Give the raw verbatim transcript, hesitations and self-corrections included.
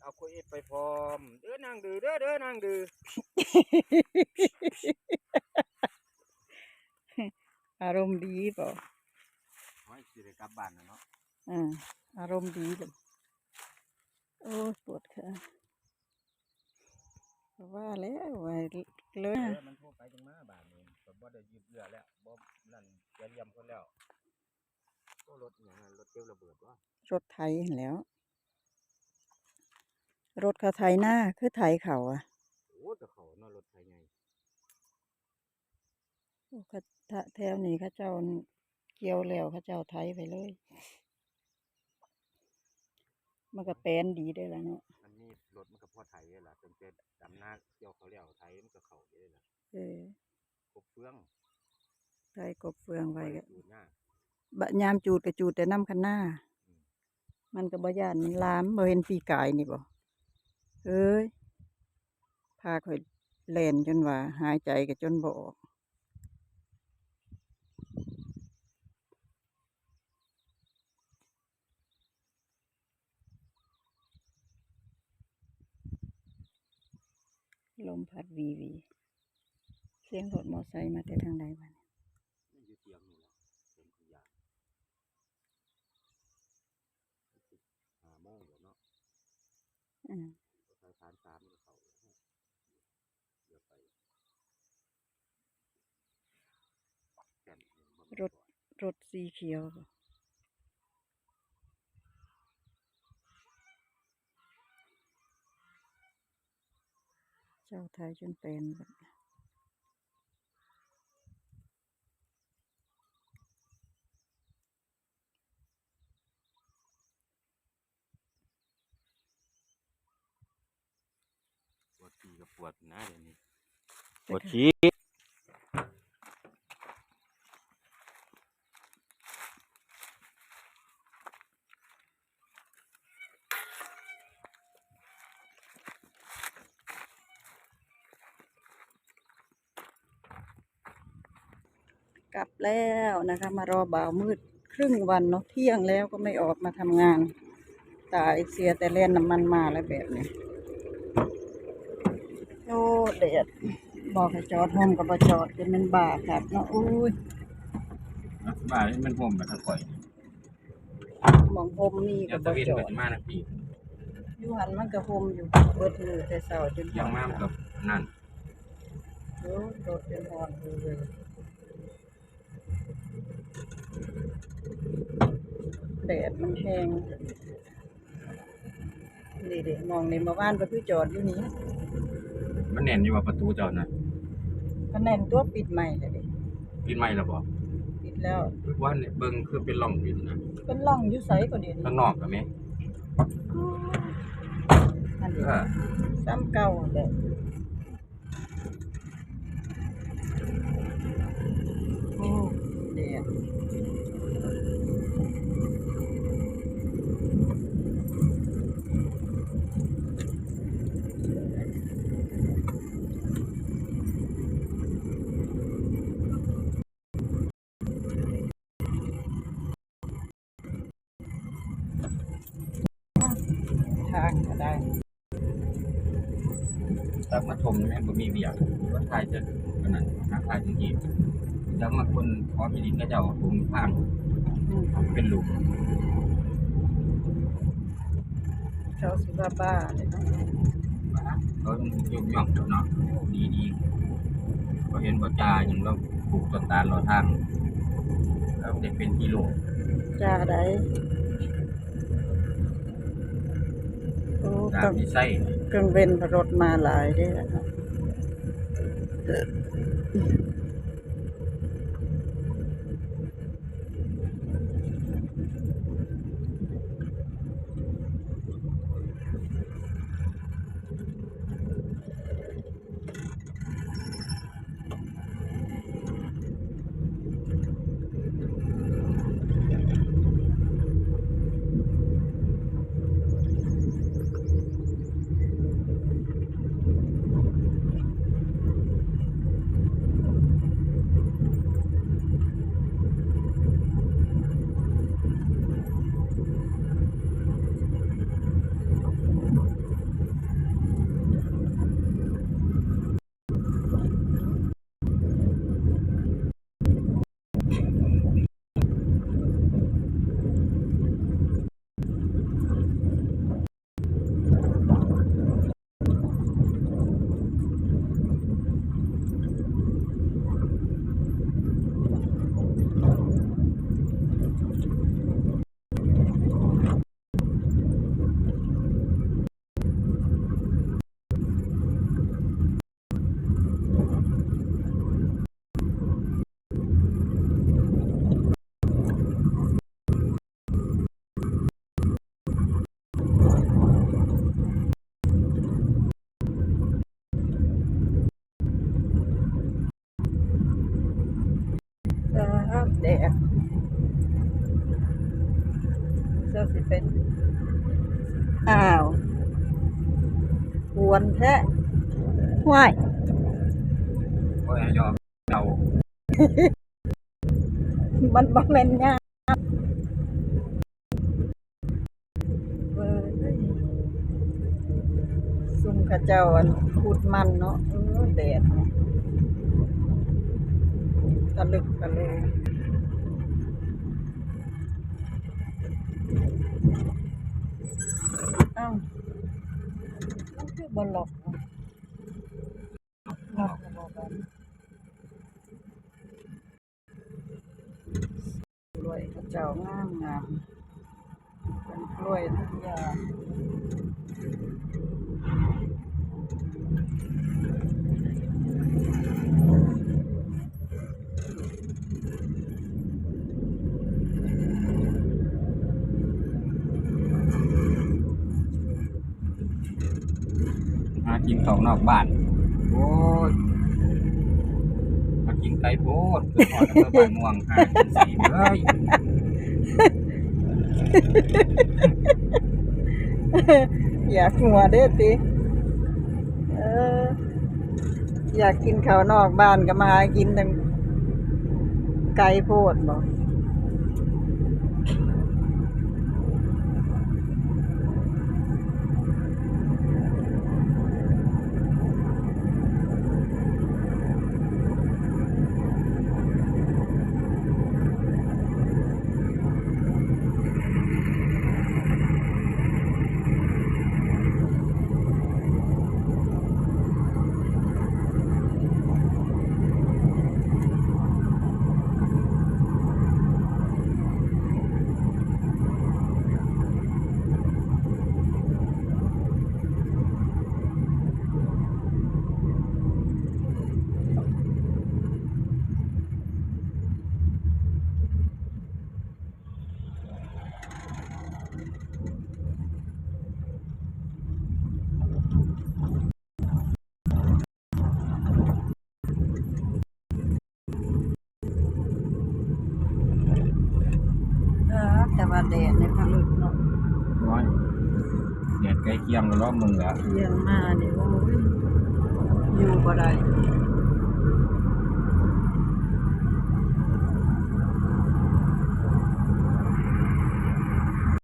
เอาโคเอฟไปพร้อม เด้อนางดื้อ เด้อ เด้อนางดื้อ อารมณ์ดีบ่ โอ้ย สิได้กลับบ้านแล้วเนาะ อ่า อารมณ์ดีเลย โอ้ย ปวดขา ว่าแล้ว ว่าเลย เออ มันโทรไปจังมาบ้านนี่ ก็บ่ได้ยืดเยื้อแล้ว บ่นั่น เสียเหลี่ยมคนแล้ว โอ้ รถหยังอะ รถเก็บระเบิดวะ รถไถหั้นแหล้ว รถเขาไถนา คือไถเขาอะ โอ้ แต่เขาเนาะ รถไถใหญ่ โอ้ เขา ถ้าแถวนี้เขาเจ้าเกี่ยวแล้ว เขาเจ้าไถไปเลย มันก็แปลนดีเด้อล่ะเนาะ มันมีรถมันก็พอไถเลยล่ะ ตั้งแต่ดำนาเกี่ยวเขาแล้วไถมันก็เข้าเลยล่ะ เออ กบเฟือง ไถกบเฟืองไว้ บ่ได้ ก็ จูดหญ้า บะ ยามจูดก็จูดแต่นำคันนา อืม มันก็บ่ย้านมันลาม บ่เห็นปีกายนี่บ่ เอ้ย พาข่อยแล่นจนว่าหายใจก็จนบ่ออก ลมพัดวีวี เสียงรถมอไซค์มาแต่ทางใดวะเนี่ย มันอยู่เสียงนี่แหละ เสียงขยะ ห้าโมงแล้วเนาะ อืม รถไฟผ่านสามก็เข้าแล้ว เดี๋ยวไป รถ รถสีเขียวบ่ เจ้าไถจนแปลนเบิด ปวดขี้ก็ปวดนะเดี๋ยวนี้ ปวดขี้ กลับแล้วนะคะ มารอบ่าวมืดครึ่งวันเนาะ เที่ยงแล้วก็ไม่ออกมาทำงาน ตาย เสียแต่แล่นน้ำมันมาแล้วแบบนี้ โอ้ แดด บอกให้จอดโฮมก็บ่จอด จนมันบ้าคักเนาะ โอ้ย บ้า มันโฮมมาทางข่อย หม่องโฮมมีก็บ่จอด เดี๋ยวตะเวนก็สิมานะพี่ อยู่หั่นมันก็โฮมอยู่ เบิดมื้อแต่เช้าจน ยังมามันก็นั่น โอ้ย รถจนฮ้อนเลย แดดมันแฮง นี่เด้ หม่องนี่ เมื่อวานก็คือจอดอยู่นี่ มันแน่นอยู่ว่าประตูเจ้านะ ก็แน่นตัว ปิดใหม่แล้วเด้ ปิดใหม่แล้วบ่ ปิดแล้ว ว่าเนี่ยเบิ่งคือเป็นร่องอยู่นะ เป็นร่องอยู่ไสก็เดี๋ยวนี้ ข้างนอกก็มี อันนี้ เออ ซ้ำเก่าแหละ โอ้ แดด ทางก็ได้ ตักมาถมแม่นบ่มีเวียก ว่าถ่ายจะอันนั้น หาถ่ายจริงๆ จักมาคนขอที่ดินเขาเจ้าถมทาง อืม เป็นหลุม เขาสิว่าบ้าเลยเนาะ เขายกย่องเนาะ ดีๆ ก็เห็นบ่จ่าหยัง เราปลูกต้นตาลรอทาง เราได้เป็นกิโล จ่าใด โอ้ ตามนิสัย กลางเว็นรถมาหลายเด้อ แดด เจ้าสิเป็น อ้าว กวนแท้ ห้วย โอ้ย ยอมเดา มันบ่แม่นยาม เว้ย ซุมเขาเจ้าอันขุดมันเนาะ เออ แดด ตะลึกตะเลย เอ้า มันคือบ่ล็อกอะ ล็อกก็บ่ได้ กล้วยเขาเจ้างามงาม เป็นกล้วยทุกอย่าง หากินข้าวนอกบ้าน โอ้ย หากินไกลโพด คือฮอดอำเภอบ้านม่วง หากินสีเลย อยากหัวเด้อติ เออ อยากกินข้าวนอกบ้านก็มาหากินทางไกลโพดบ่เออ แต่ว่าแดดในพะลึกเนาะ ร้อน แดดใกล้เที่ยงแล้วรอบมึงแล้ว เที่ยงมาเนี่ย โอ้ย อยู่บ่ได้